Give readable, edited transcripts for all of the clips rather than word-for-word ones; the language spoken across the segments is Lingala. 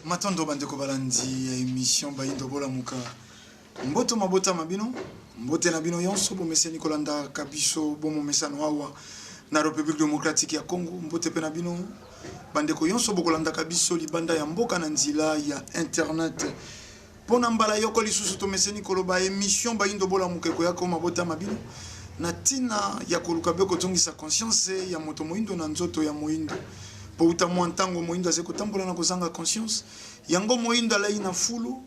Matondo bandeko balandi ya emission Bayindo Bolamuka. Mboto mabota ma bino, mbote na bino yonso bomeseni kolandaka biso bomomesano awa na Republique Democratique ya Congo. Mbote pe na bino bandeko yonso bokolandaka biso libanda ya mboka na nzela ya internet. Mpo na mbala yoko lisusu tomeseni koloba emission Bayindo Bolamuka ekoyaka o mabota ma bino na ntina ya koluka be kozongisa conscience ya moto moyindo na nzoto ya moyindo. Mpo uta mwa ntango moyindo azali kotambola na kozanga conscience. Yango moyindo alei na fulu,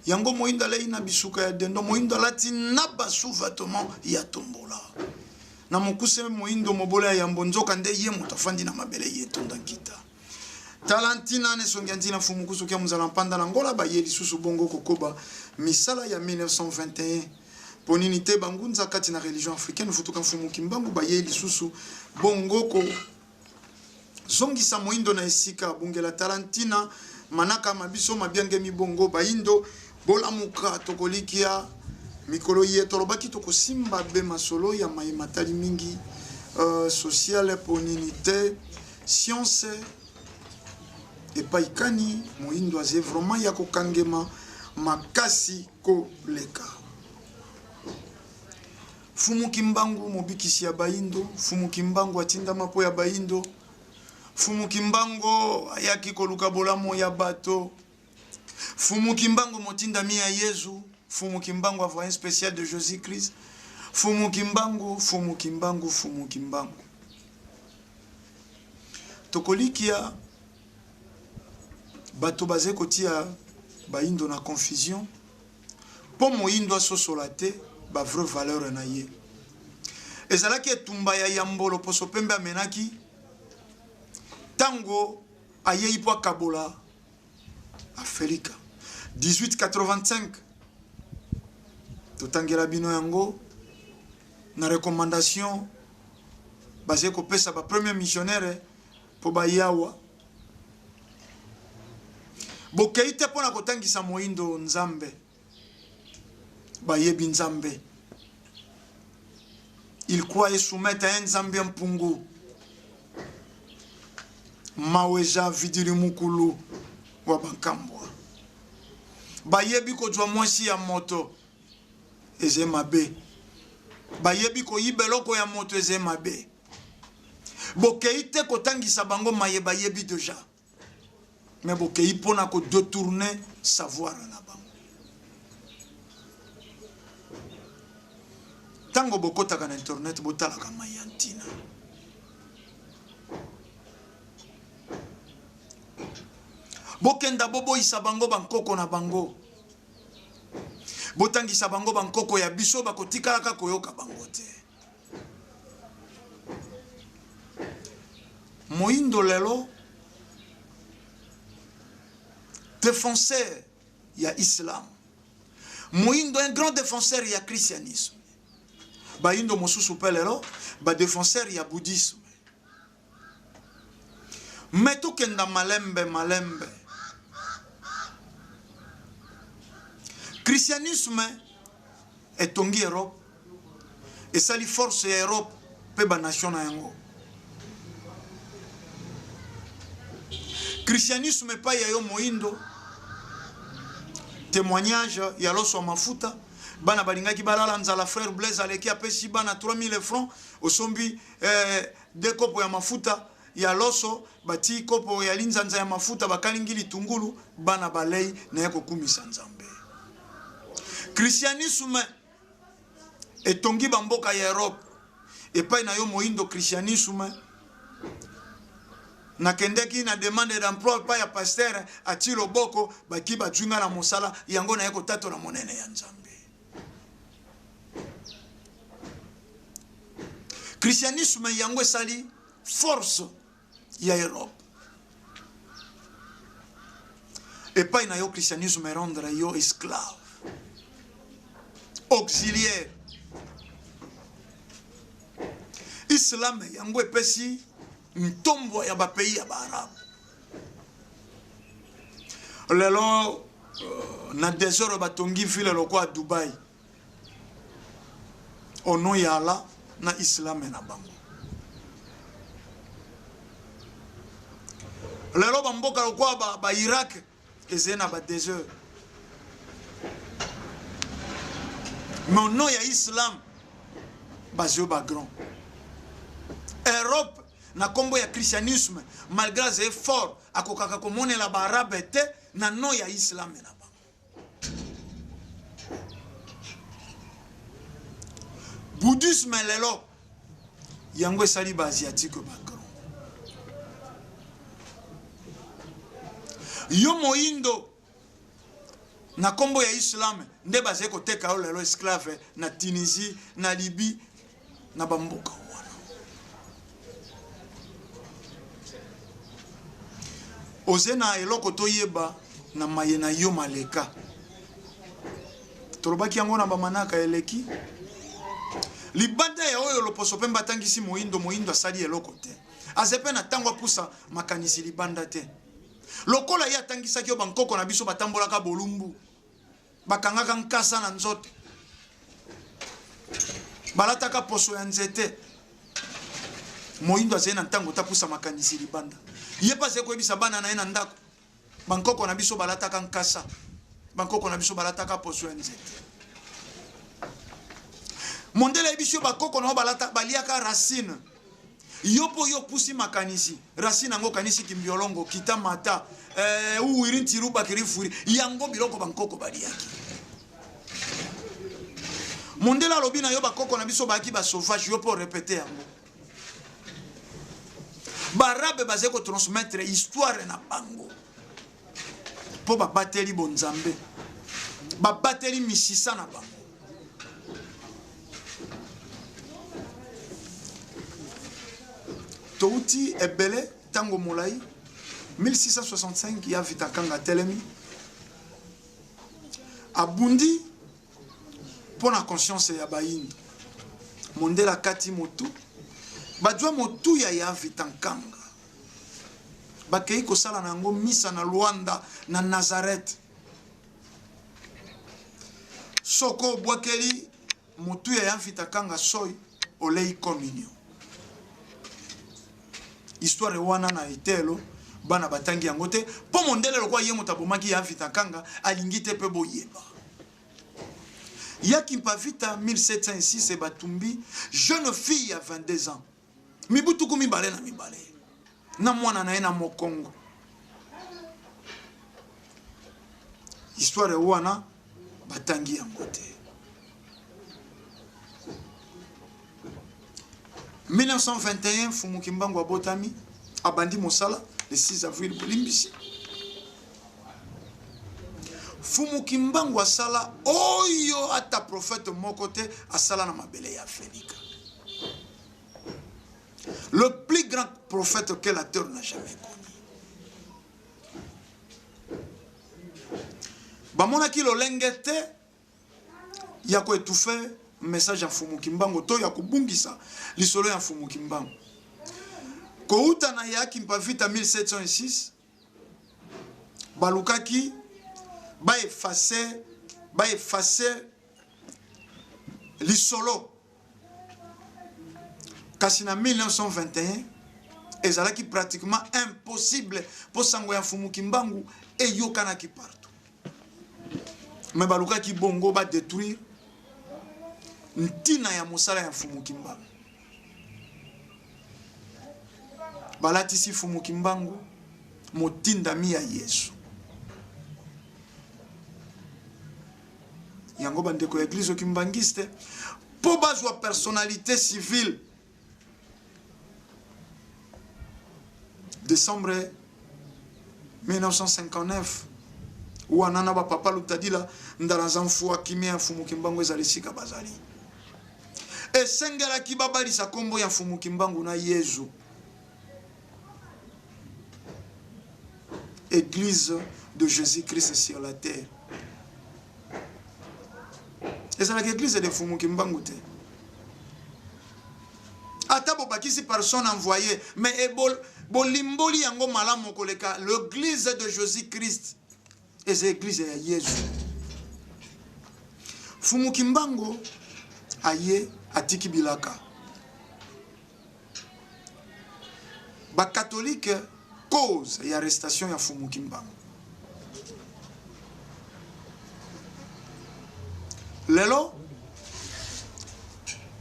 yango moyindo alei na bisuka ya dendo, moyindo alati na ba sous-vêtements ya tombola. Na mokuse moyindo mobola ya yambo nzoka nde ye moto afandi na mabele ye etonda nkita. Tala ntina na esongi ya ntina Mfumu Kusu kia Muzala Mpanda na Angola baye lisusu bongo kokoba misala ya 1921. Mpo nini te bangunza kati na religion africaine Vutuka Mfumu Kimbangu baye lisusu bongo ko zongisa moindo na esika abungela. Tala ntina manaka ma biso mabiangemi bongo baindo bolamuka tokolikia mikolo iye tolobaki tokosimba be masolo ya maye matali mingi sociale mpo nini te Science epai kani moyindo aze vraiment ya kokangema makasi koleka. Mfumu Kimbangu mobikisi ya bayindo, Mfumu Kimbangu atindama mpo ya bayindo, Mfumu Kimbangu ayaki koluka bolamu ya bato, Mfumu Kimbangu motindami ya Yezu, Mfumu Kimbangu envoyé spécial de Jésus-Christ, Mfumu Kimbangu, Mfumu Kimbangu, Mfumu Kimbangu. Tokolikia bato bazali kotia bayindo na confusion mpo moyindo asosola te ba vraie valeur na ye. Ezalaki etumba ya yambo loposo pembe amenaki tango ayei mpo akabola Afelika. 1885 totangela bino yango na recommandation bazali kopesa ba premier missionnaire mpo bayawa bokei te mpo na kotangisa moindo Nzambe bayebi Nzambe il croit et soumet à un Nzambe mpungu Maweja Vidili Mukulu wa bankambwa bayebi kozwa mwasi ya moto eze mabe bayebi koyiba eloko ya moto eze mabe bokei te kotangisa bango maye bayebi deja mais bokei mpona ko detourner savoir na bango ntango bokotaka na internet botalaka mai ya ntina bokenda boboyisa bango bankoko na bango botangisa bango bankoko ya biso bakotikalaka koyoka bango te Moyindo lelo defenseur ya islam, moyindo un grand defenseur ya christianisme, bayindo mosusu pe lelo ba defenseur ya bouddhisme. Mais tokenda malembe malembe. Christianisme etongi Europe, esali force ya Europe pe ba nation na yango. Christianisme epai ya yo moindo, témoignage ya loso ya mafuta, bana balingaki balala nzala, frère Blaise aleki apesi bana 3000 francs, osombi eh, de kopo ya mafuta ya loso, batii kopo ya linzanza ya mafuta, bakalingi litungulu, bana balei naye kokumisa Nzambe. Christianisme etongi ba mboka ya Europe epai na yo moindo christianisme nakendeki na demande d'emploi epai ya pasteur ati loboko baki bazwi nga na mosala yango naye kotatola monene ya Nzambe. Christianisme yango esali force ya Europe. Epai na yo christianisme rendre yo esclave, auxiliaire. Islam yango epesi ntombwa ya ba pays ya ba arabe. Lelo na desert batongi ville lokola Dubai au nom ya Allah na islam na bango. Lelo bamboka lokola ba, ba Irak ezali na ba desert. Mais au nom ya islam bazwi ba grand. Europe na kombo ya christianisme malgré azali fort akokaka komonela ba arabe te na nom ya islam na bango. Bouddhisme lelo yango esali ba asiatique ba grand. Yo moyindo na kombo ya islam nde bazali koteka yo lelo esclave na Tunisie, na Libye, na bamboka wana. Oze na eloko toyeba na maye na yo maleka. Tolobaki yango na bamanaka eleki. Libanda ya oyo loposo pembe atangisi moyindo, moyindo asali eloko te. Aze pe na tango apusa makanisi libanda te. Lokola ye atangisaki yo bankoko na biso batambolaka bolumbu. Bakangaka nkasa na nzoto. Balataka poso ya nzete. Moyindo azali na ntango tapusa makanisi libanda. Ye mpe azali koyebisa bana na ye na ndako. Bankoko na biso balataka nkasa. Bankoko na biso balataka poso ya nzete. Mondele ayebisi yo bakoko na yo balata baliaka racine. Yo mpo yo opusi makanisi racine yango okanisi kimbiolongo kita mata eh, uwiri ntiru bakiri furi yango biloko bankoko baliaki. Mondele alobi na yo bakoko na biso bayaki ba sauvage yo mpo repete yango. Barabe bazali kotransmettre histoire na bango mpo babateli bonzambe, babateli misisa na bango. Touti ebele ntango molai 1665 ya Vita Kanga atelemi abundi mpo na conscience ya bayindo. Mondele akati motu, bajwa motuya ya Vita Nkanga bakei kosala na yango misa na Luanda na Nazareth. Soko obwakeli motuya ya Vita Kanga soy olei communion. Histoire wana na etelo bana batangi yango te mpo mondele lokola ye moto abomaki ya Vita Kanga alingi te mpe boyeba. Ya Kimpa Vita 1706 batumbi jeune fille ya 22 ans mibu tuku 22 na mwana na ye na mokongo. Histoire wana batangi yango te. 1921 Mfumu Kimbangu abotami, abandi mosala le 6 avril bolimbisi. Mfumu Kimbangu asala oyo ata prophète moko te asala na mabele ya Afrika. Le plus grand prophète que la terre n'a jamais connu. Bamonaki lolenge te ya ko étouffer message ya Mfumu Kimbangu to ya kobungisa lisolo ya Mfumu Kimbangu. Kouta na ya Kimpa Vita 1706 balukaki ba effacer, ba effacer lisolo, kasi na 1921 ezalaki pratiquement impossible po sango ya Mfumu Kimbangu eyokanaki partout. Mais balukaki bongo ba détruire ntina ya mosala ya Mfumu Kimbangu. Balatisi Mfumu Kimbangu motindami ya Yesu. Yango bandeko ya Eglise Kimbanguiste po bazwa personnalité civile décembre 1959 wana na bapapa Lutadila Ndala Nzamfua kimia ya Mfumu Kimbangu ezali esika bazali. Esengelaki babalisa kombo ya Mfumu Kimbangu na Yezu. Église de Jésus-Christ sur la terre. Ezalaka église de Mfumu Kimbangu te. Ata bobakisi personne envoyée, mais ebol, bolimboli yango malamu koleka l'église de Jésus-Christ. Eza église ya Yesu. Mfumu Kimbangu aye atiki bilaka. Ba catholique. cause ya arrestation ya Fumu Kimbangu. Lelo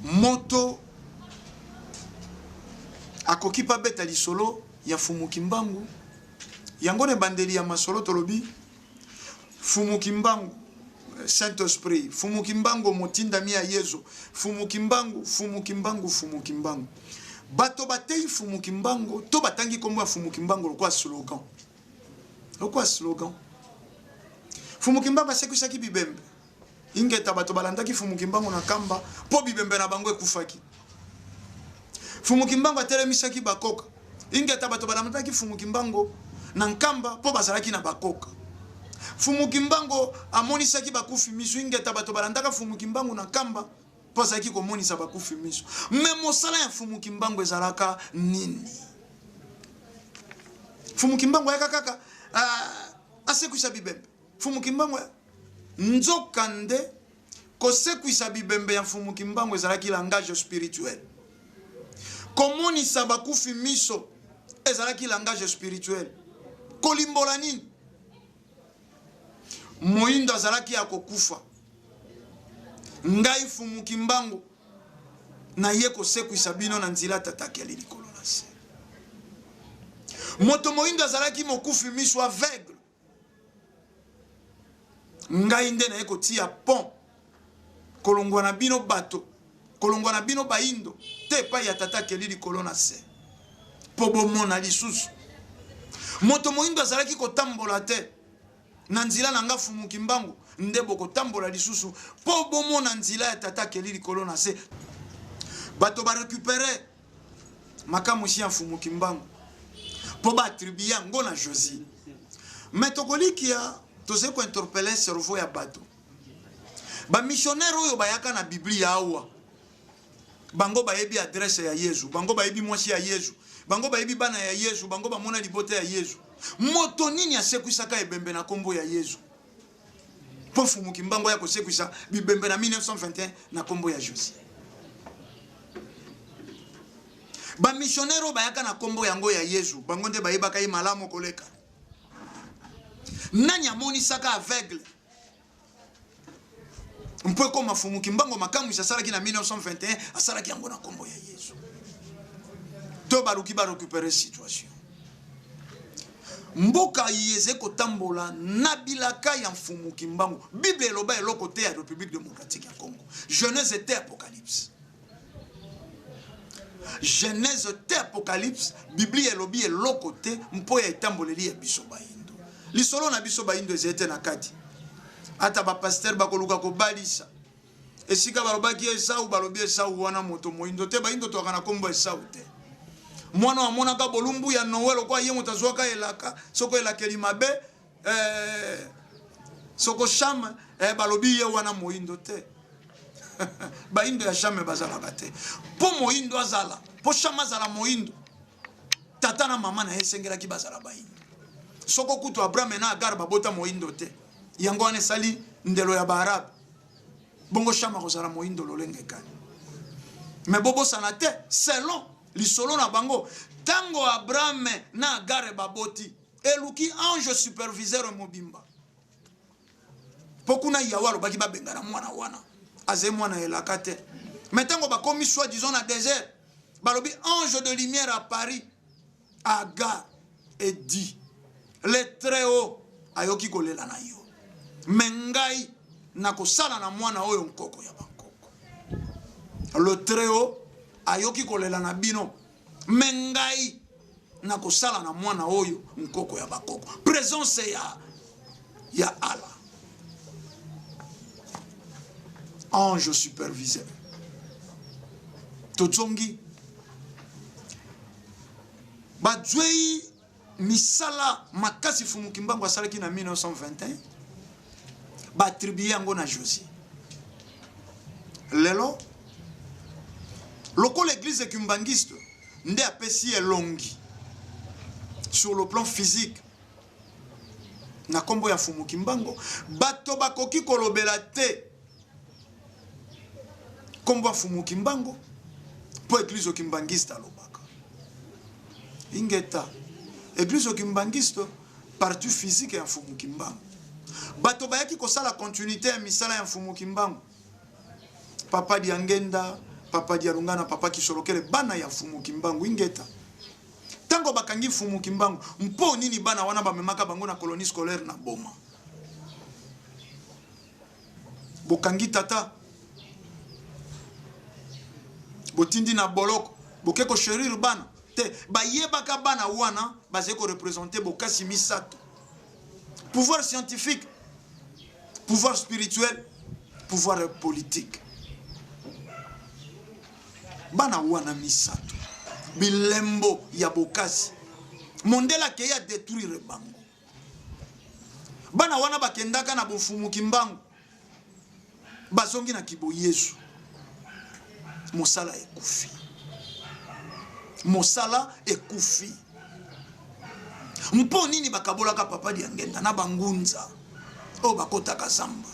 moto akoki pa beta lisolo ya Fumu Kimbangu. Yango na ebandeli ya masolo tolobi Fumu Kimbangu Saint Esprit, Fumu Kimbangu motindami ya Yezu, Fumu Kimbangu, Fumu Kimbangu, Fumu Kimbangu. Bato bateyi Fumu Kimbangu to batangi kombo ya Fumu Kimbangu lokola slogan. Lokola slogan. Fumu Kimbangu asekwisaki bibembe. Ingeta bato balandaki Fumu Kimbangu na kamba mpo bibembe na bango ekufaki. Fumu Kimbangu atelemisaki bakoka. Ingeta bato balandaki Fumu Kimbangu na nkamba mpo bazalaki na bakoka. Fumu Kimbangu amonisaki bakufi miso. Ingeta bato balandaka Fumu Kimbangu na nkamba mpo azalaki komonisa bakufi miso. Me mosala ya Fumu Kimbangu ezalaka nini? Fumu Kimbangu ayaka kaka uh, asekwisa bibembe. Mfumu Kimbangu nzoka nde kosekwisa bibembe ya Mfumu Kimbangu ezalaki langage spirituel. Komonisa bakufi miso ezalaki langage spirituel. Kolimbola nini? Moindo azalaki ya kokufa. Ngai Mfumu Kimbangu naye kosekwisa bino na nzela Tata akeli likolo na se. Moto moindo azalaki mokufi miso, aveugle. Ngai nde naye kotia pont kolongwa na bino bato, kolongwa na bino baindo te epai ya Tata akeli likolo na se, mpo bomona lisusu. Moto moindo azalaki kotambola te na nzela na nga Fumu Kimbangu, nde bokotambola lisusu mpo bomona nzela ya Tata akeli likolo na se. Bato ba recuperer makamwisi ya Mfumu Kimbangu mpo ba attribuer yango na Josie. Mais tokolikia tozali ko interpeller cerveau ya bato. Ba missionnaires oyo bayaka na Biblia awa, bango bayebi adresse ya Yezu, bango bayebi mwasi ya Yezu, bango bayebi bana ya Yezu, bango bamona libota ya Yezu. Moto nini asekwisaka ebembe na kombo ya Yezu? Mpo Mfumu Kimbangu aya kosekwisa bibembe na 1921 na kombo ya Josie. Ba missionnaires oyo bayaka na kombo yango ya Yezu, bango nde bayebaka ye malamu koleka. Nani amonisaka aveugle mpo ekoma Mfumu Kimbangu makamwisi asalaki na 1921, asalaki yango na kombo ya Yezu. To baluki ba récupérer situation. Mboka ezali kotambola na bilaka ya Mfumu Kimbangu. Bible eloba eloko te ya République démocratique ya Congo. Genèse te Apocalypse. Genèse te Apocalypse, Biblia elobi eloko te mpo ya etamboleli ya biso bayindo. Lisolo na biso bayindo ezali te na kati. Ata ba pasteur bakoluka kobalisa esika balobaki Esau, balobi Esau wana moto moyindo te, bayindo toyaka na kombo Esau te. Mwana amonaka bolumbu ya Noe lokola ye moto azwaka elaka, soko elakeli mabe eh, soko Sham eh, balobi ye wana moyindo te. Bayindo ya Sham bazalaka te. Mpo moyindo azala, mpo Sham azala moyindo, tata na mama na ye esengelaki bazala bayindo. Soko kutu Abraham na Agar babota moyindo te, yango wana esali ndelo ya Baarabe. Bongo Sham akozala moyindo lolenge kani? Me bobosana te, selon lisolo na bango, tango Abraham na Agar baboti, eluki ange superviseur mobimba. Po kuna Yawe alobaki babengana mwana wana, azali mwana elaka te. Mais tango bakomi soi disant na désert, balobi ange de lumière à Paris, Agar et dit le très haut ayoki kolela na yo, me ngai nakosala na mwana oyo nkoko ya bankoko. Le très haut ayoki kolela na bino, me ngai nakosala na mwana oyo nkoko ya bakoko. Présence ya ya Allah, ange superviseur. Tozongi bazwei misala makasi Fumu Kimbangu asalaki na 1921, baattribue yango na Josie. Lelo lokola église kimbangiste nde apesi elongi sur le plan physique na kombo ya Fumu Kimbangu, bato bakoki kolobela te kombo ya Fumu Kimbangu mpo église kimbangiste alobaka. Ingeta. Eglise Kimbanguiste, partie physique ya Mfumu Kimbangu. Bato bayaki kosala continuité ya misala ya Mfumu Kimbangu. Papa Diangenda, Papa Dialungana, Papa Kisolokele, bana ya Mfumu Kimbangu ingeta. Tango bakangi Mfumu Kimbangu, mpo nini bana wana bamemaka bango na colonie scolaire na Boma? Bokangi tata, botindi na boloko, boke ko chérir bana te. Bayebaka bana wana bazali ko représenter bokasi misato: pouvoir scientifique, pouvoir spirituel, pouvoir politique. Bana wana misato bilembo ya bokasi, mondele akei a détruire bango. Bana wana bakendaka na bofumu Kimbangu, bazongi na kiboyesu, mosala ekufi, mosala ekufi. Mpo nini bakabolaka Papa Diangenda na bangunza oyo bakotaka zamba?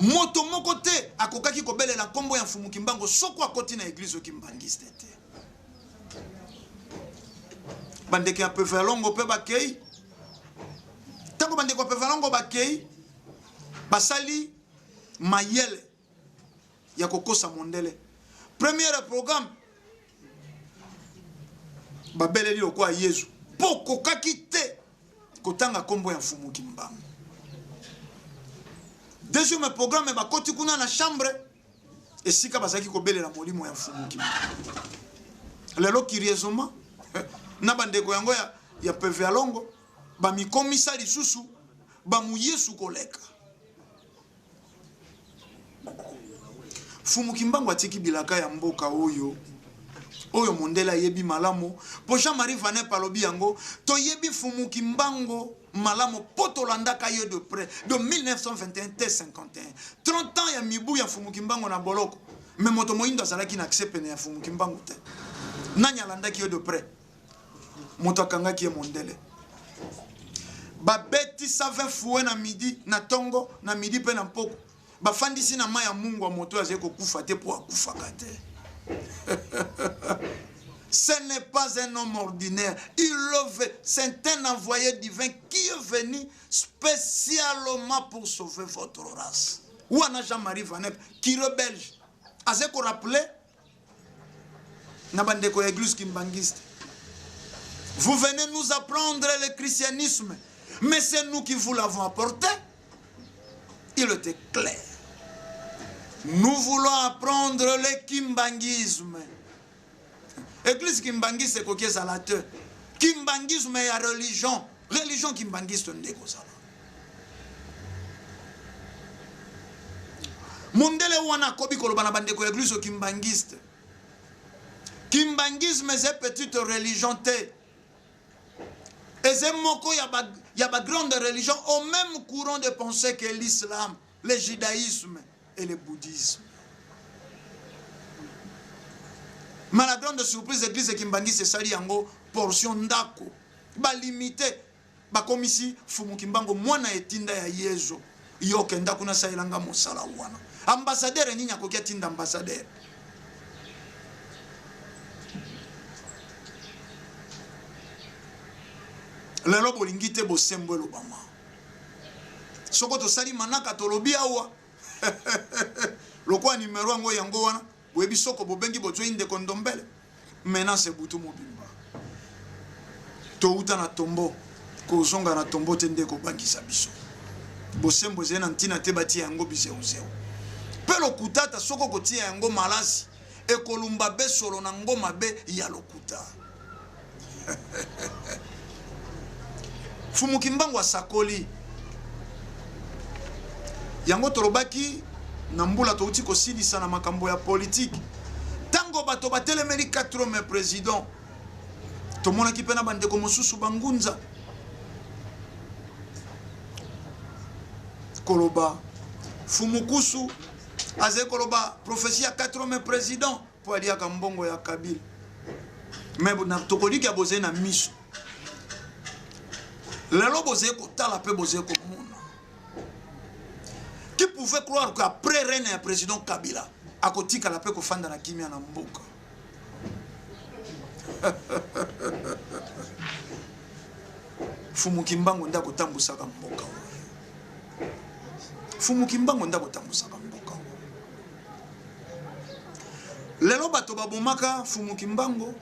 Moto moko te akokaki kobelela nkombo ya Mfumu Kimbangu soko akoti na eglise kimbangiste te. Bandeko ya Pevalongo mpe bakei. Ntango bandeko ya Pevalongo bakei, basali mayele ya kokosa mondele. Première programme, babeleli lokola Yezu mpo okokaki te kotanga nkombo ya Mfumu Kimbangu. Deuxième programme, bakoti kuna na chambre esika bazalaki kobelela molimo ya Mfumu Kimbangu. Lelo curieusement na bandeko yango ya Pevalongo bamikomisa lisusu bamuyesu koleka. Mfumu Kimbangu atiki bilaka ya mboka oyo oyo mondele ayebi malamu, po Jean-Marie Vanep alobi yango, toyebi Mfumu Kimbangu malamu po tolandaka ye de près de 1921 te 51, 30 ans ya mibu ya Mfumu Kimbangu na boloko, mais moto moyindo azalaki na accès pene ya Mfumu Kimbangu te. Nani alandaki ye de près? Moto akangaki ye mondele. Babetisa 20 fouet na midi, na tongo, na midi pe na mpoko. Bafandisi na mai ya mungwa moto azali kokufa te po akufaka te. Ce n'est pas un homme ordinaire. Il le veut. C'est un envoyé divin qui est venu spécialement pour sauver votre race. Wana Jean-Marie Vanep, curé belge, azali ko rappeler na bandeko ya église kimbangiste. Vous venez nous apprendre le christianisme, mais c'est nous qui vous l'avons apporté. Il était clair. Nous voulons apprendre le kimbanguisme. Église kimbangiste ekoki ezala te. Kimbanguisme ya religion. Religion kimbangiste nde ekozala. Mondele wana akobi koloba na bandeko ya église kimbangiste. Kimbanguisme eza petite religion te. Eza moko ya ba, ya ba grande religion au même courant de pensée que l'islam, le judaïsme et le bouddhisme. Mais la grande surprise, église kimbangiste esali yango portion ndako. Ba limité, bakomisi Mfumu Kimbangu mwana etinda ya Yezu. Yo kenda kuna salelanga mosala wana. Ambassadeur nini akoki atinda ambassadeur? Lelo bolingi te bosembo elobama. Soko tosali manaka tolobi awa. Lokola numero yango yango wana, boyebi soko bobengi bozwi ndeko Ndombele. Menace butu mobimba. Touta na tombo, kozonga na tombo te nde kobangisa biso. Bosembo ezali na ntina te batia yango bizeuzeu. Mpe lokuta ata soko kotia yango malasi ekolumba be solo na ngo mabe ya lokuta. Mfumu Kimbangu asakoli yango tolobaki na mbula touti kosilisa na makambo ya politike. Ntango bato batelemeli 4e président, tomonaki mpe na bandeko mosusu bangunza koloba Fumukusu azali koloba prophétie ya 4e président mpo aliaka mbongo ya Kabila. Mais tokoliki ya bozali na miso lelo, bozali kotala mpe bozali komona. Qui pouvait croire qu'après règne ya président Kabila akotikala mpe kofanda na kimia na mboka? Fumu Kimbangu nde akotambusaka mboka oyo. Fumu Kimbangu nde akotambusaka mboka oyo. Lelo bato babomaka Fumu Kimbangu,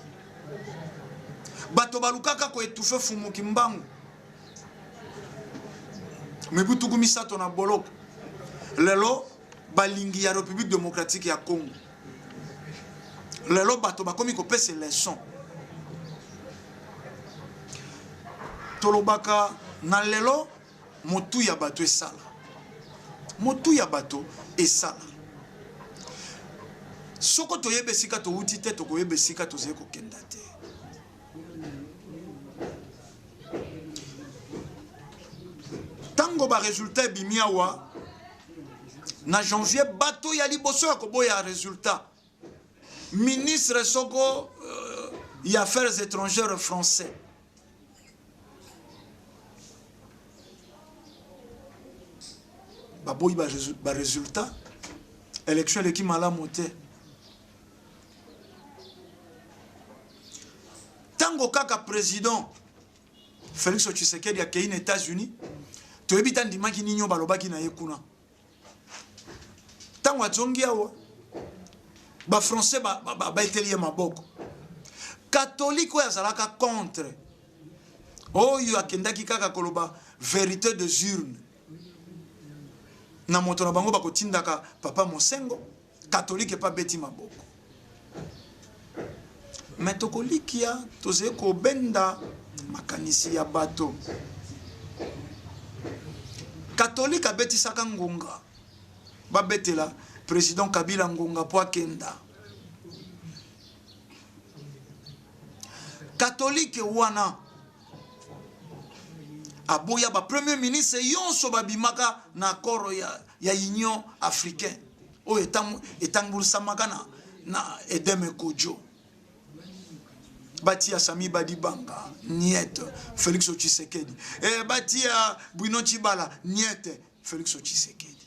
bato balukaka koetufe Fumu Kimbangu mibu 30 na boloko. Lelo balingi ya République démocratique ya Congo, lelo bato bakomi kopesa leçon. Tolobaka na lelo motu ya bato esala, motu ya bato esala. Soko toyeba esika towuti te, tokoyeba esika tozali kokenda te. Tango ba résultat ebimi awa na janvier, bato ya liboso ya koboya résultat, ministre soko ya affaires étrangères français baboyi ba résultat, élection eleki malamu te. Tango kaka président Félix Tshisekedi akei na États-Unis, toyebi ta ndimaki nini oyo balobaki na ye kuna. Tango azongi awa, ba Français baeteli ye maboko. Catholique oyo azalaka contre, oyo akendaki kaka koloba vérité des urnes, na moto na bango bakotindaka papa Mosengo, catholique epa beti maboko. Mais tokolikia tozali kobenda makanisi ya bato. Catholique abetisaka ngonga, babetela président Kabila ngonga po akenda. Catholique wana aboya ba premier ministre yonso babimaka na accord ya Union africaine oyo etambulisamaka na Edem Kodjo. Batia Sami Badibanga niet Félix Tshisekedi. Batia Bruno Tshibala niet Félix Tshisekedi.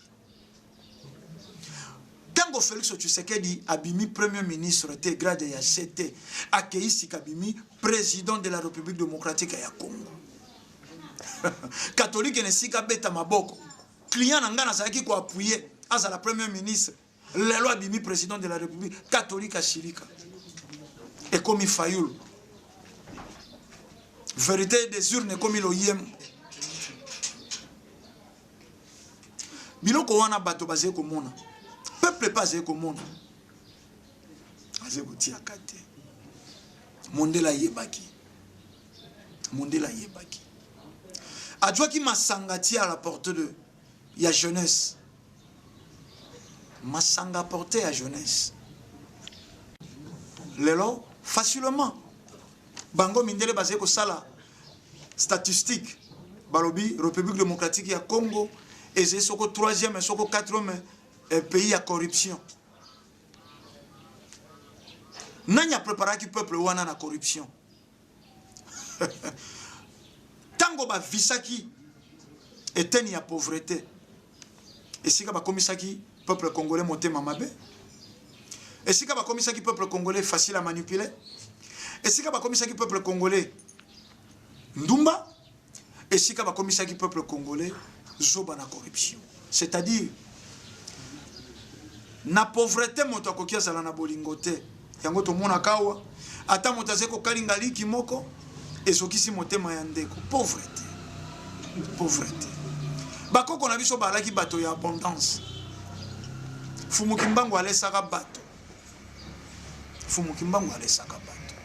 Tango Félix Tshisekedi abimi premier ministre te grade ya CT, akei sika abimi président de la République démocratique ya Congo. Catholique ne sika beta maboko. Client na nga nazalaki ko appuyer azala premier ministre. Lelo abimi président de la République catholique asilika. Ekomi Fayulu. Vérité des urnes ekomi loyembo. Biloko wana bato bazali komona, peuple pe azali komona, azali kotiaka te. Mondele ayebaki, mondele ayebaki, azwaki masanga tia à la porte de ya jeunesse, masanga porte ya jeunesse. Lelo facilement bango mindele bazali kosala statistique, balobi République démocratique ya Congo ezali soko 3e soko 4e pays ya corruption. Nani a préparaki peuple wana na corruption? Tango ba visaki eteni ya pauvreté, esika bakomisaki peuple congolais motema mabe, esika bakomisaki peuple congolais facile à manipuler, esika bakomisaki peuple congolais ndumba, esika bakomisaki peuple congolais zoba na corruption. C'est-à-dire na pauvreté moto akoki azala na bolingo te. Yango tomonaka awa, ata moto azali kokalinga liki moko ezokisi motema ya ndeko. Pauvreté, pauvreté. Bakoko na biso balaki bato ya abondance. Fumu Kimbangu alesaka bato. Fumu Kimbangu alesaka bato.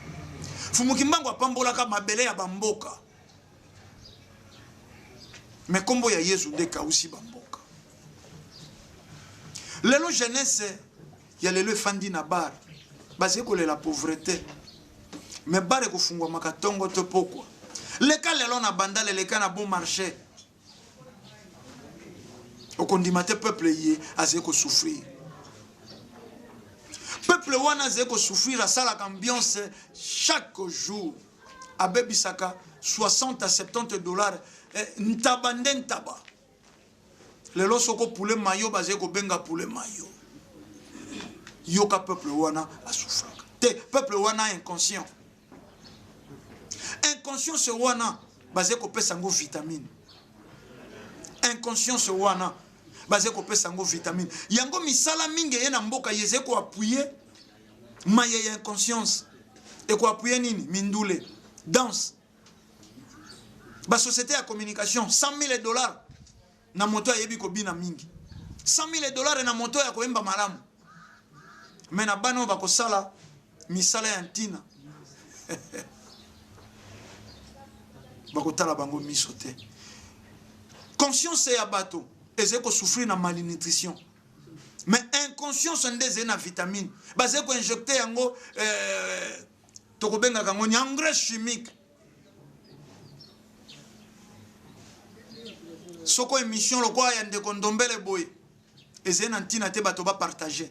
Fumu Kimbangu apambolaka mabele ya bamboka. Mais kombo ya Yesu nde kausi bamboka. Lelo jeunesse ya lelo efandi na bar, bazali kolela pauvreté. Mais bar ekofungwamaka tongo to pokwa. Leka lelo na Bandal, leka na bon marché. Okondima te peuple ye azali kosouffrir. Peuple wana azali kosouffrir, asalaka ambiance chaque jour. Abebisaka 60 à 70 dollars. Ntaba nde ntaba. Lelo soko poulet mayo bazali kobenga poulet mayo. Yoka peuple wana asouffraka. Te peuple wana inconscient. Inconscience wana bazali kopesa yango vitamine. Inconscience wana bazali kopesa yango vitamine. Yango misala mingi eye na mboka ye ezali koappuyer maye ya inconscience. Ekoappuyer nini? Mindule, danse, ba société ya communication 100 000 dollars na moto ayebi kobina mingi, 100 000 dollars na moto ya koyemba malamu. Me na bana oyo bakosala misala ya ntina bakotala bango miso te. Conscience ya bato ezali kosouffrir na malnutrition, mais inconscience nde ezali na vitamine. Bazali koinjecte yango, tokobengaka yango ni engrais chimique. Soko émission lokola ya ndeko Ndombele boye ezali na ntina te bato bapartage,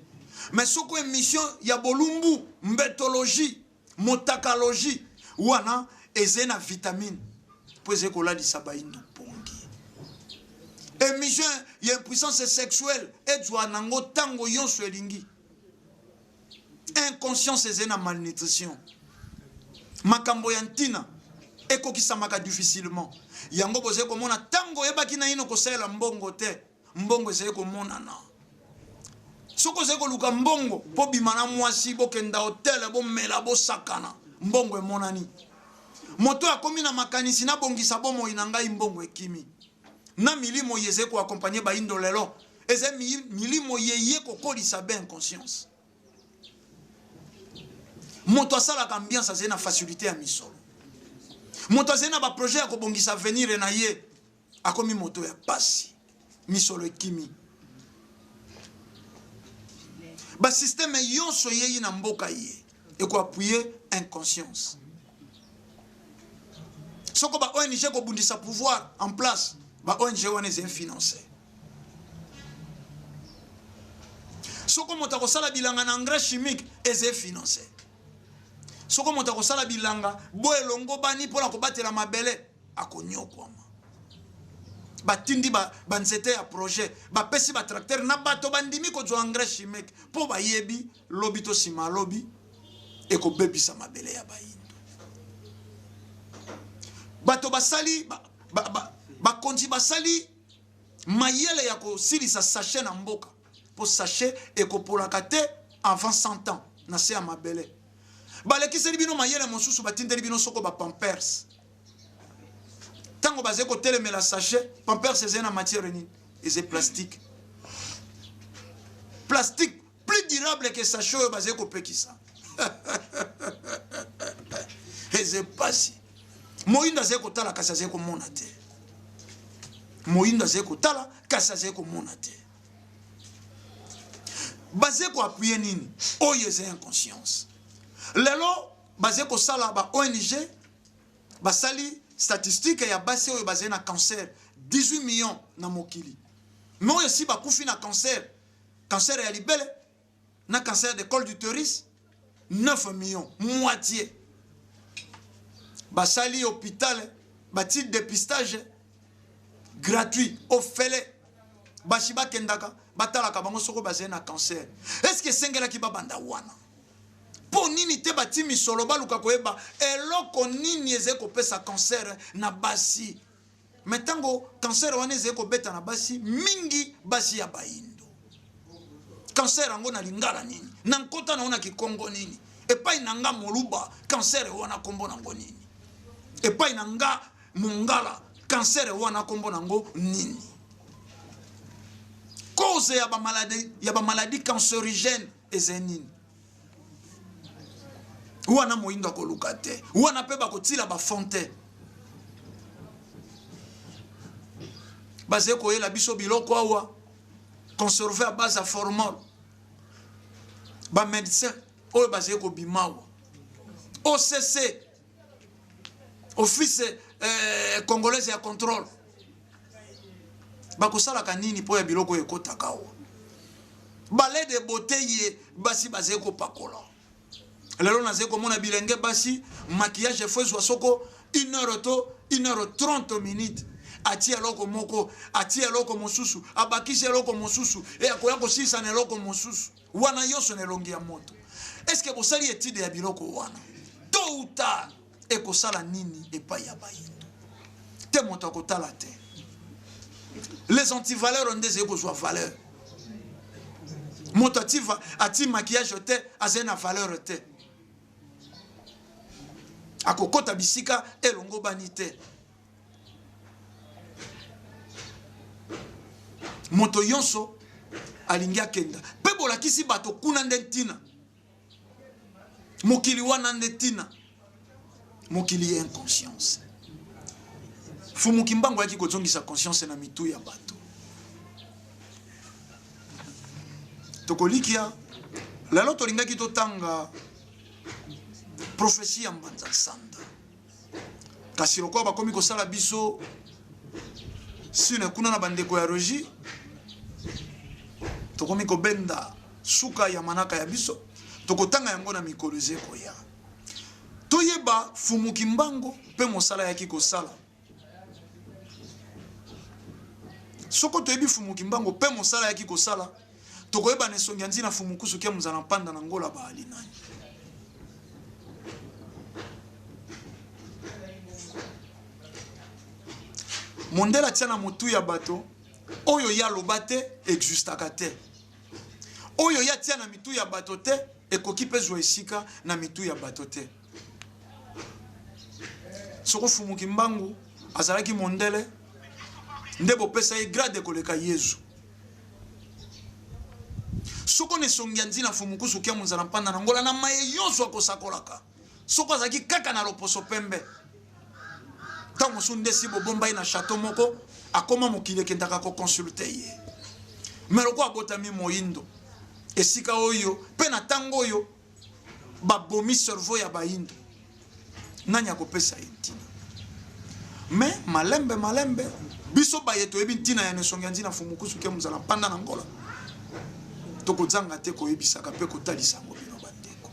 mais soko émission ya bolumbu, mbetologie, motakalogie, wana ezali na vitamine mpo ezali kolalisa bayindo pongi. Émission ya impuissance sexuelle ezwa nango ntango nyonso elingi. Inconscience ezali na malnutrition. Makambo ya ntina ekokisamaka difficilement. Yango bozali komona ntango oyebaki naino kosalela mbongo te, mbongo ezali komonana. Soki ozali koluka mbongo mpo bima na mwasi, bokenda hotel, bomela, bosakana, mbongo emonani. Moto akomi na makanisi nabongisa bomoi na ngai, mbongo ekimi. Na milimo ye ezali koakompagne bayindo lelo, ezali milimo ye ye kokolisa be inconscience. Moto asalaka ambiance azali na facilité ya misolo. Moto azali na baprojet ya kobongisa avenir na ye, akomi moto ya pasi, misolo ekimi. Basysteme nyonso eyei na mboka ye ekoappuye inconscience. Soko ba ONG kobundisa pouvoir en place, ba ONG wana ezali financé. Soko moto akosala bilanga na engrais chimique, ezali financé. Soko moto akosala bilanga bo elongo bani mpona kobatela mabele, akonyokwama. Batindi banzete ya projet, bapesi batracteur na bato bandimi kozwa engrais chimique mpo bayebi lobi to nsima lobi ekobebisa mabele ya bayindo. Bato basali bakonzi basali mayele ya kosilisa sachet na mboka, mpo sachet ekopolaka te avant 100 ans na se ya mabele. Balekiseli bino mayele mosusu, batindeli bino soko ba pampers. Ntango bazali kotelemela sachet, pampers ezali na matière nini? Ezali plastique. Plastique plus durable que sachet oyo bazali kopekisa. Eze pasi. Moyindo azali kotala kasi azali komona te. Moyindo azali kotala kasi azali komona te. Bazali koappuye nini? Oyo eza inconscience. Lelo bazali kosala ba ONG, basali statistique ya basi oyo bazali na cancer 18 millions na mokili. Mais oyo si bakufi na cancer, cancer ya libele na cancer de col d'utérus 9 millions, moitié. Basali hôpital, bati dépistage gratuit ofele. Basi bakendaka batalaka bango soko bazali na cancer. Est-ce que esengelaki babanda wana? Mpo nini te bati misolo baluka koyeba eloko nini ezali kopesa cancer na basi? Mais ntango cancer wana ezali kobeta na basi mingi, basi ya bayindo, cancer yango na lingala nini, na nkota na na kikongo nini, epai na nga moluba cancer wana kombo nango nini, epai na nga mongala cancer wana kombo nango nini? Cause ya ba maladie, ya ba maladie cancérigène ezali nini? Wana moyindo akoluka te, wana mpe bakotila bafond te. Bazali koyela biso biloko awa conserve à base ya formol. Ba médecin oyo bazali kobima awa, OCC, Office congolaise ya contrôle, bakosalaka nini mpo ya biloko oyo ekotaka awa? Balai de beauté ye basi bazali kopakola. Lelo nazali komona bilenge basi maquillage efo ezwa soko 1 heure to 1 heure 30 minutes, atie eloko moko, atie eloko mosusu, abakisi eloko mosusu, e akoya kosilisa na eloko mosusu. Wana nyonso na elongi ya moto. Est-ce que bosali étude ya biloko wana? Tôt ou tard, Ekosala nini epai ya bayindo? Te moto akotala te. Les antivaleurs nde ezali kozwa valeur. Moto ati, ati maquillage te, azali na valeur te. Akokota bisika elongobani te. Moto yonso alingi akenda mpe bolakisi bato kuna nde ntina. Mokili wana nde ntina. Mokili ya inconscience. Fumu Kimbangu ayaki kozongisa conscience na mitu ya bato. Tokolikia lelo tolingaki totanga prophetie ya Mbanza Nsanda. Kasi lokola bakomi kosala biso sine kuna na bandeko ya regie, tokomi kobenda suka ya manaka ya biso, tokotanga yango na mikolo eze koya. Toyeba Fumu Kimbangu mpe mosala ayaki kosala. Soko toyebi Fumu Kimbangu mpe mosala ayaki kosala, tokoyeba na esongi ya nzina Fumu Kusu kia muzala mpanda na ngola baali nani. Mondele atia na motu ya bato oyo ye aloba te existaka te, oyo ye atia na mitu ya bato te ekoki mpe zwa esika na mitu ya bato te. Soko Fumu Kimbangu azalaki mondele nde bopesa ye grade koleka Yezu. Soko na esongi ya nzina Fumu Kusu kia munzala mpanda na ngola na maye yonso akosakolaka, soko azalaki kaka na loposo pembe, ntango mosusu nde si bobomba ye na chateau moko, akoma mokili ekendaka koconsulte ye. Me lokola abotami moindo esika oyo mpe na ntango oyo babomi cerveau ya bayindo, nani akopesa ye ntina? Me malembe malembe biso baye toyebi ntina ya nesongi ya nzina Fumu Kusu kia muzala mpanda na ngola, tokozanga te koyebisaka mpe kotalisa yango bino bandeko.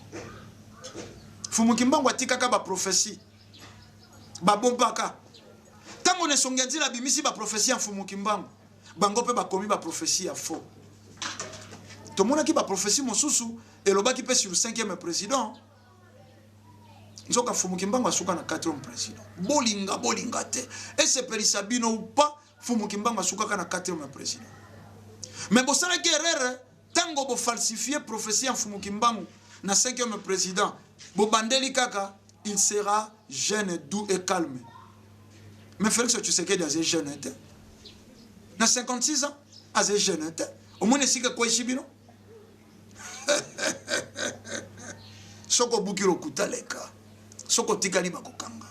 Fumu Kimbangu atikaka ba prophetie babombaka. Ntango nesongi ya nzina abimisi ba prophetie ya Fumu Kimbangu, bango mpe bakomi ba prophetie ya faux. Tomonaki ba prophetie mosusu elobaki mpe sur 5e président. Nzoka Fumu Kimbangu asuka na 4e président. Bolinga bolinga te, esepelisa bino ou pas, Fumu Kimbangu asukaka na 4e président. Mais bosalaki erreur tango bo falsifier prophétie ya Fumu Kimbangu na 5e président. Bobandeli kaka il sera jeune, doux et calme. Mais Félix Tshisekedi azali jeune te. Na 56 ans azali jeune te. Omoni esika ekweyisi bino? Soko obuki lokuta leka, soko otikali bakokanga.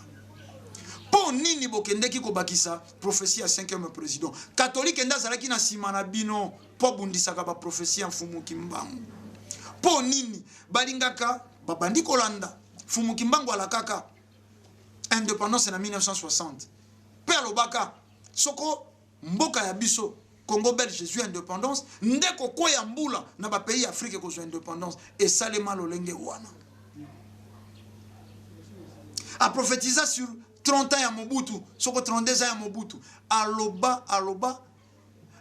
Mpo nini bokendeki kobakisa prophétie ya 5e président? Catholique nde azalaki na nsima na bino mpo abundisaka ba prophétie ya Mfumu Kimbangu. Mpo nini balingaka babandi kolanda Mfumu Kimbangu alakaka indépendance na 1960 mpe alobaka soko mboka ya biso Congo belge ezwi indépendance nde kokweya mbula na ba pays ya Afrique ekozwa indépendance. Esalema lolenge wana. A prophétisa sur 30 ans ya Mobutu, soko 32 ans ya Mobutu. Aloba, aloba.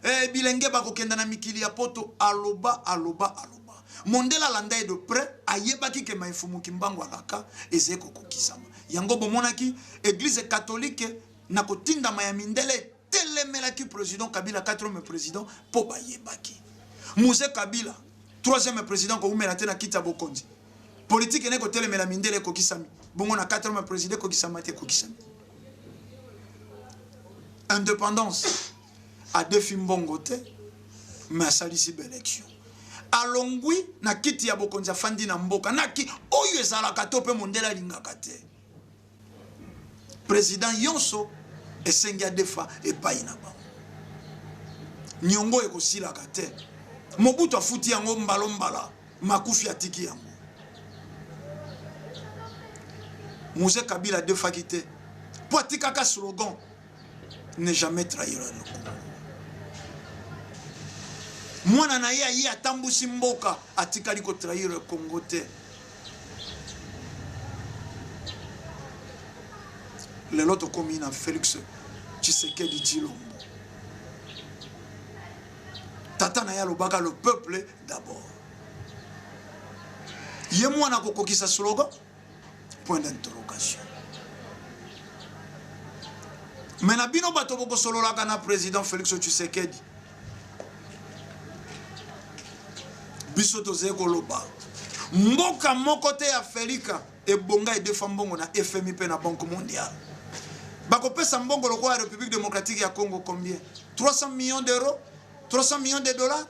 Eh, bilenge bakokenda na mikili ya poto. Aloba, aloba, aloba. Mondele alanda ye de près, ayebaki ke Mfumu Kimbangu alaka ezali kokokisama. Yango bomonaki église catholique na kotindama ya mindele etelemelaki président Kabila 4e président po bayebaki. Mzee Kabila 3e président koumela te na kiti ya bokonzi. Politique ene kotelemela mindele ekokisami. Bongo na 4e président ekokisama te, ekokisami. Indépendance adefi mbongo te, mais asalisi ba élection. Alongwi na kiti ya bokonzi afandi na mboka na ki oyo ezalaka to pe mondele alingaka te. Président yonso esengi adefa epai na bango. Nyongo ekosilaka te. Mobutu afuti yango mbalo mbala, makufi atiki yango. Mzee Kabila adefaki te po atikaka slogan ne jamais trahir le Congo. Mwana na ye aye atambusi mboka, atikali ko trahir le Congo te. Lelo tokomi na Félix Tshisekedi Tshilombo. Tata na ye alobaka le peuple d'abord. Ye mwana akokokisa slogan? Point d'interrogation. Mais na bino bato bokosololaka na président Félix Tshisekedi, biso tozali koloba mboka moko te ya Afrika ebonga edefa mbongo na FMI mpe na Banque mondiale. Bakopesa mbongo lokola République démocratique ya Congo combien? 300 millions d'euros, 300 millions de dollars.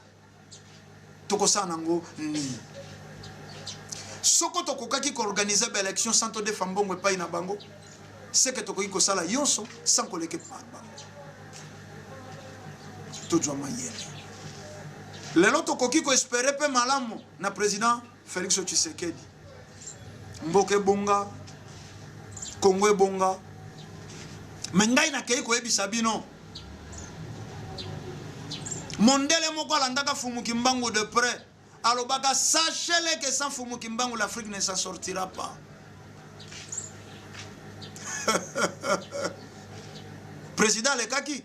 Tokosala nango nini? Soko tokokaki koorganize baélection sans todefa mbongo epai na bango, seke tokoki kosala nyonso sans koleka epai na bango. Tozwa mayele. Lelo tokoki koespere mpe malamu na président Félix Tshisekedi. Mboka ebonga, Congo ebonga. Me ngai nakei koyebisa bino, mondele moko alandaka Fumu Kimbangu de près, alobaka sachez-le que sans Fumu Kimbangu l'Afrique ne s'en sortira pas. Président alekaki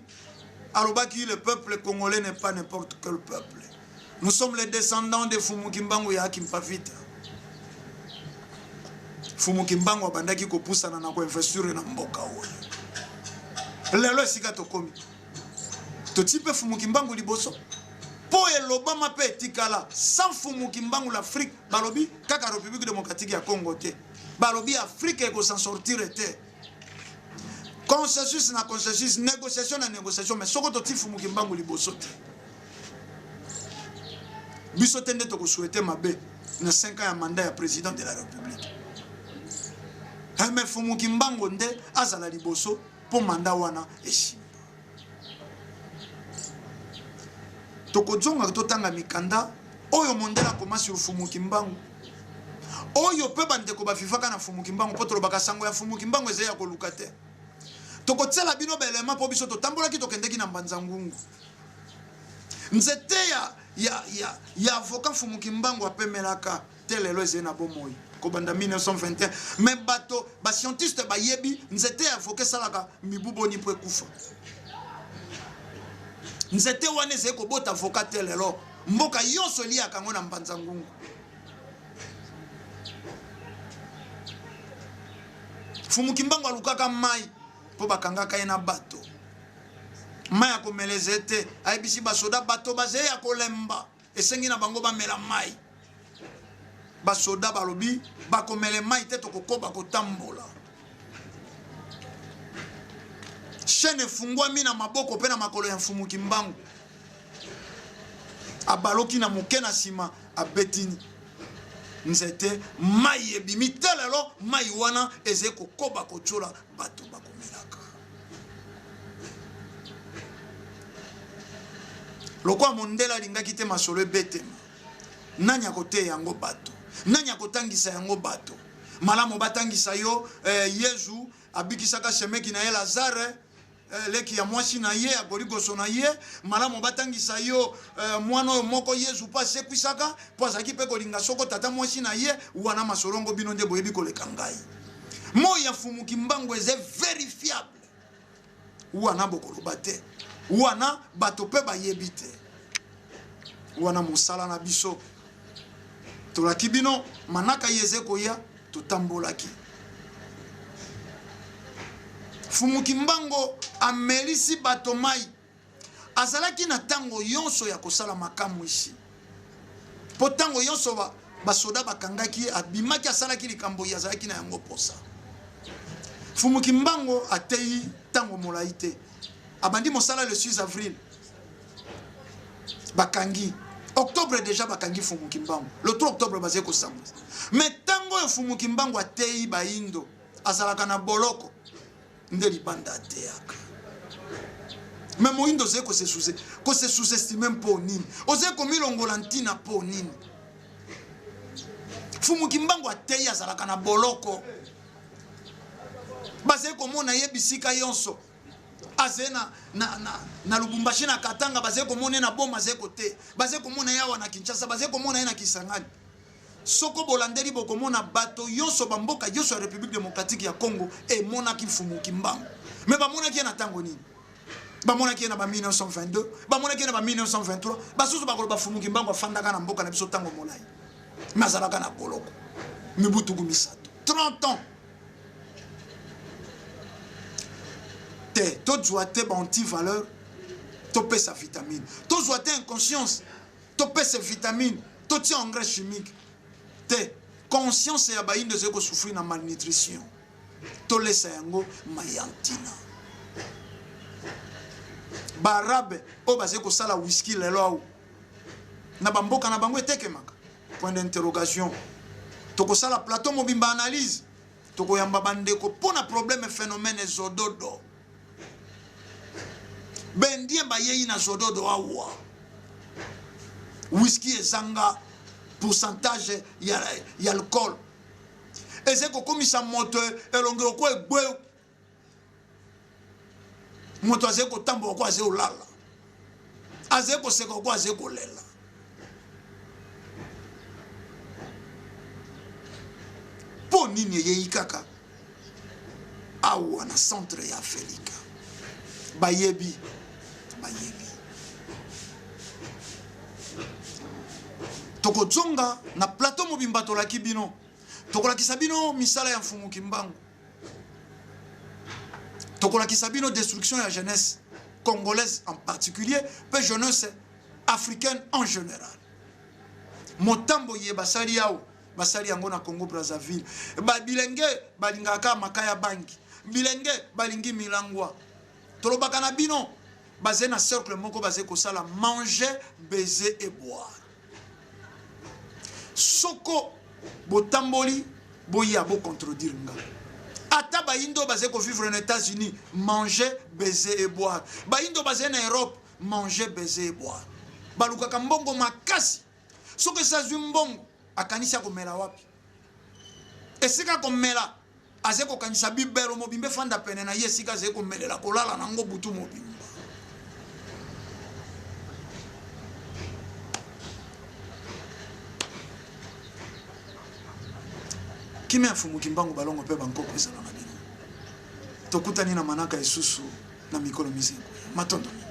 alobaki le peuple congolais n'est pas n'importe quel peuple. Nous sommes les descendants de Fumu Kimbangu ya Kimpavita. Fumu Kimbangu abandaki kopusana na koinvestir na mboka oyo. Lelo esika tokomi, toti mpe Fumu Kimbangu liboso mpo elobama mpe etikala sans Fumu Kimbangu l'Afrique, balobi kaka République démocratique ya Congo te, balobi Afrique ekosan sortir te. Consensus na consensus, négociation na négociation, mais soko toti Fumu Kimbangu liboso te, biso te nde tokosouhaite mabe na 5 ans ya mandat ya président de la République. Mais Fumu Kimbangu nde azala liboso mpo mandat wana esimba. Tokozonga totanga mikanda oyo mondele akoma sur Fumu Kimbangu, oyo mpe bandeko bavivaka na Fumu Kimbangu, mpo tolobaka sango ya Fumu Kimbangu ezali ya koluka te. Tokotiela bino baelema mpo biso totambolaki, tokendeki na Mbanza Ngungu. Nzete ya avocat Fumu Kimbangu apemelaka te lelo ezali na bomoi kobanda 1921. Mais bato ba scientiste bayebi nzete ya avocat esalaka mibu boni mpo ekufa. Nzete wana ezali kobota avocat te lelo, mboka nyonso eliaka yango na Mbanza Ngungu. Fumu Kimbangu alukaka mai mpo bakangaka ye na bato. Mai ya komela ezali te, ayebisi basoda bato bazali ya kolemba, esengi na bango bamela mai. Basoda balobi bakomela mai te, tokokoba kotambola. Chaîne efungwami na maboko mpe na makolo ya Mfumu Kimbangu. Abaloki na moke na nsima, abeti nzete, mai ebimi te lelo. Mai wana ezali kokoba kotiola, bato bakomelaka. Lokola mondele alingaki te masolo ebetema, nani akoteya yango bato? Nani akotangisa yango bato? Malamu batangisa yo Yezu abikisaka semeki na ye Lazare, leki ya mwasi na ye, agoligoso na ye. Malamu batangisa yo mwana oyo moko Yezu mpo asekwisaka, mpo azalaki mpe kolinga soko tata mwasi na ye. Wana masolongo bino nde boyebi koleka ngai. Moi ya Fumu Kimbangu eza verifiable. Wana bokoloba te, wana bato mpe bayebi te. Wana mosala na biso tolaki bino manaka ye eze koya, totambolaki. Fumu Kimbangu amelisi bato mai, azalaki na ntango nyonso ya kosala makamwisi, mpo ntango nyonso basoda bakangaki ye, abimaki asalaki likambo ye azalaki na yango posa. Fumu Kimbangu ateyi ntango molai te, abandi mosala le 6 avril, bakangi octobre déjà, bakangi Fumu Kimbangu le 3 octobre, bazali kosamba. Mais ntango oyo Fumu Kimbangu ateyi bayindo, azalaka na boloko nde libanda ateyaka. Mais moyindo ozali kose sous-estime mpo nini? Ozali komilongola ntina mpo nini? Fumu Kimbangu ateyi, azalaka na boloko, bazali komona ye bisika nyonso. Azali na Lubumbashi, na Katanga, bazali komona ye na Boma, azali kote, bazali komona ye awa na Kinshasa, bazali komona ye na Kisangani. Soko bolandeli bokomona bato nyonso bamboka nyonso ya République démocratique ya Congo emonaki Mfumu Kimbangu. Mais bamonaki ye na ntango nini? Bamonaki ye na ba 1922, bamonaki ye na ba 1923. Basusu bakoloba Mfumu Kimbangu afandaka na mboka na biso ntango molai, mais azalaka na boloko mibu tuku misato, 30 ans. Te, tozwa te ba anti-valeur, topesa vitamine. Tozwa te inconscience, topesa vitamine, totia engrais chimique. Te, conscience ya bayindo ezali kosouffrir na malnutrition. Tolesa yango mayantina. Baarabe oyo bazali kosala whisky lelo awa na bamboka na bango etekemaka? Point d'interrogation. Tokosala plateau mobimba analyse. Tokoyamba bandeko mpo na problème phénomène zododo. Bendien bayei na zododo awa. Whisky ezanga pourcentage ya, ya alcool. Ezali kokomisa moto elongi lokola egwe. Moto azali kotambola ko azali kolala. Azali koseka ko azali kolela. Mpo nini eyei kaka awa na centre ya Afrika? Bayebi, bayebi. Tokozonga na plateau mobimba tolaki bino. Tokolakisa bino misala ya Mfumu Kimbangu. Tokolakisa bino destruction ya jeunesse congolaise en particulier pe jeunesse africaine en général. Motambo ye basali yao, basali yango na Congo Brazzaville. Ba bilenge balingaka makaya bangi. Bilenge balingi milangwa. Tolobaka na bino baze na cercle moko baze kosala manger, baiser et boire. Soko botamboli boya bo contredire nga. Ata bayindo baze ko vivre na États-Unis, manger, baiser et boire. Bayindo baze na Europe, manger, baiser et boire. Balukaka mbongo makasi. Soki esi azwi mbongo, akanisi akomela wapi? Esika akomela, azali kokanisa bibelo mobimba efanda pene na ye esika azali komelela kolala na yango butu mobimba. Kimia ya Mfumu Kimbangu balongo mpe bankoko ezala na bino. Tokutani na manaka esusu na mikolo mizali koya. Matondo mingi.